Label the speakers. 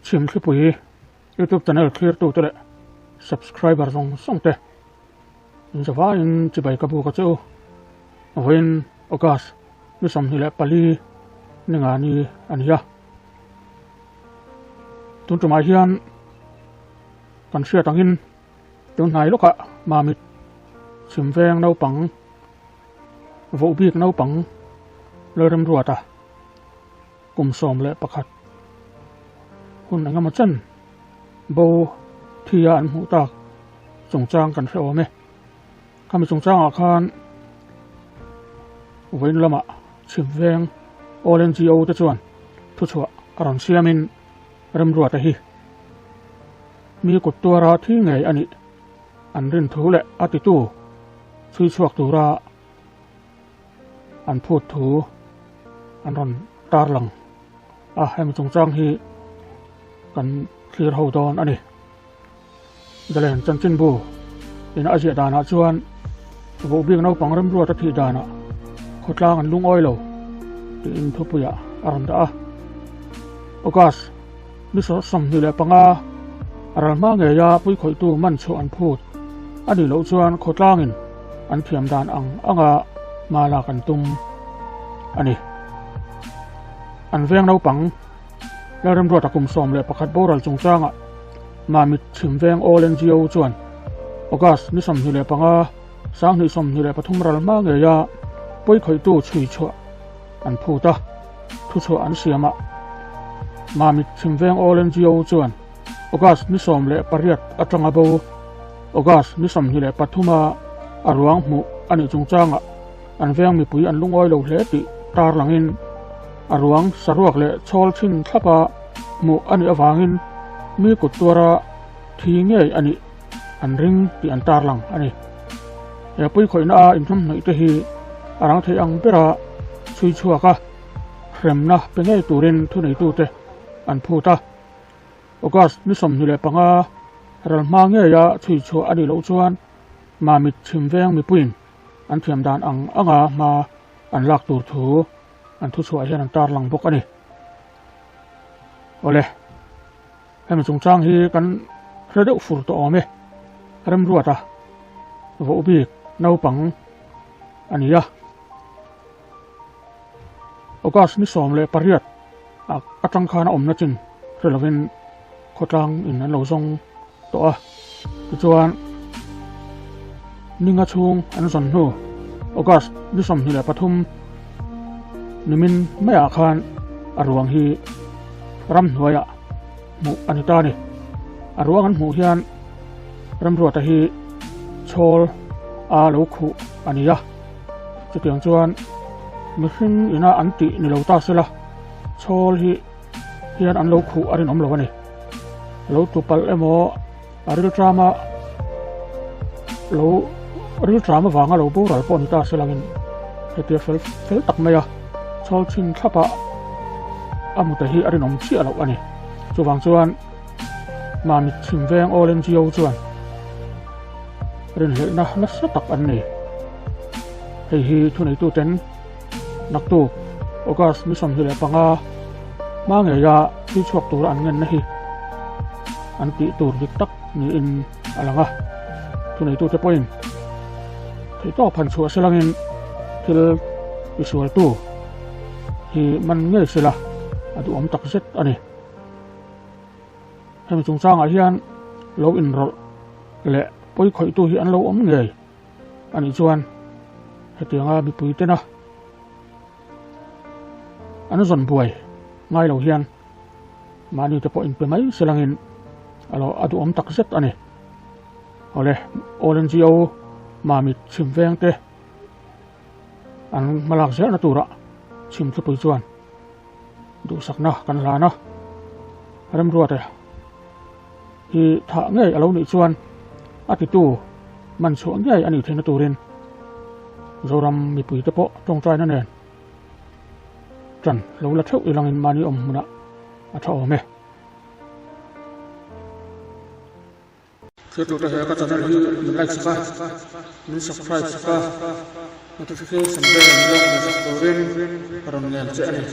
Speaker 1: Chhimthlipui YouTube channel thlirtute leh subscriber zawng zawng te inzavaiin chibai ka buk a che u. Vawiin August ni 24 ni nga ni a ni a. Tun tumah hian kan hriat angin tun hnai lawkah Mamit Chhimveng naupang vohbik naupang Lalremruata kum 11 hun engemaw chen bo thi a an hmuh tak chungchang kan hre awm e. Khami chungchangah khan vawiin lamah Chhimveng All NGO te chuan thuchhuah a rawn siamin Remruata hi mi kut tuara thi ngei a nih an rin thu leh a titu chhui chhuak tura an phut thu an rawn tarlang a, hemi chungchang hi kan thlir ho dawn a ni. Zalen chanchinbu in a ziah danah chuan vohbik naupang remruat a thih danah khawtlang an lungawi lo tiin thupuiah a rawn dah a. August ni 25 a ral hma ngeia puikhawihtu man chhuah an phut a nih loh chuan khawtlangin an thiam dan ang anga hma lak an tum a ni. An veng naupang Lalremruata kum 11 boral chungchangah Mamit Chhimveng All NGO chuan August ni 25, 2023 ral hma ngeia pawikhawihtu chhui chhuah an phut a, thuchhuah an siam a. Mamit Chhimveng All NGO chuan August ni 18 atanga bo August ni 23 a a ruang hmuh a nih chungchangah an veng mipui an lungawi lo hle tih tarlangin a ruang saruak leh chhawl thin thlapa hmuh a nih avangin mi kut tuara thi ngei a nih an ring tih an tarlang a ni. He puikhawihna a inhnamhnawih te hi a rang thei ang bera chhui chhuak a, hremna pe ngei turin thuneitute an phut a. August ni 25 ral hma ngeia chhui chhuah a nih loh chuan Mamit Chhimveng mipuiin an thiam dan ang anga hma an lak tur thu an thuchhuah hian an tarlang bawk a ni. Awle, hemi chungchang hi kan hre deuh fur tawh awm e. Remruata vohbik naupang a ni a. August ni 18 atang khan a awmna chin hre lovin khawtlang in an lo zawng tawh a. Tichuan ninga chhung an zawn hnu August ni 23 nimin maiah khan a ruang hi ramhnuaiah hmuh a ni ta a ni. A ruang an hmuh hian Remruata hi chhawl a lo khuh a ni a. Chutiang chuan mihring ina an tih ni lo ta sela chhawl hi hian an lo khuh a rinawm lo a ni. Lo tu palh emaw a rilṭama lo rilṭam avanga lo boral pawh ni ta selangin hetia fel fel tak mai a chhawl chhin thlapa a mute hi a rinawm chiah loh a ni. Chuvang chuan Mamit Chhimveng All NGO chuan rinhlelhna nasa tak an nei. Hei hi thuneituten naktuk August ni 25 hma ngeia thil chhuak tura an ngenna hi an tih tur dik tak niin a lang a. Thuneitute pawhin theihtawp han chhuah selangin thil tisualtu hi man ngei sela a duhawm tak zet a ni. Hemi chungchangah hian lo inrawlh leh pawikhawihtu hi an lo awm ngei a nih chuan hetianga mipui tena an zawn buai ngai lo hian mahni te pawh inpe mai selangin a lo a duhawm tak zet a ni. Awle, All NGO Mamit Chhimveng te an hmalak zelna turah Chhimthlupui chuan duhsakna kan hlan a, Remruate hi thah ngei a lo nih chuan a titu man chhuah ngei a nih theihna turin Zoram mipuite pawh tawngtaina nen tan lo la theuh ilangin mahni awm hmunah a tha awm e. Thiltute he ka channel hi min like sak a, min subscribe sak a, notification bell min lo hmuh sak turin ka rawn ngen che a ni.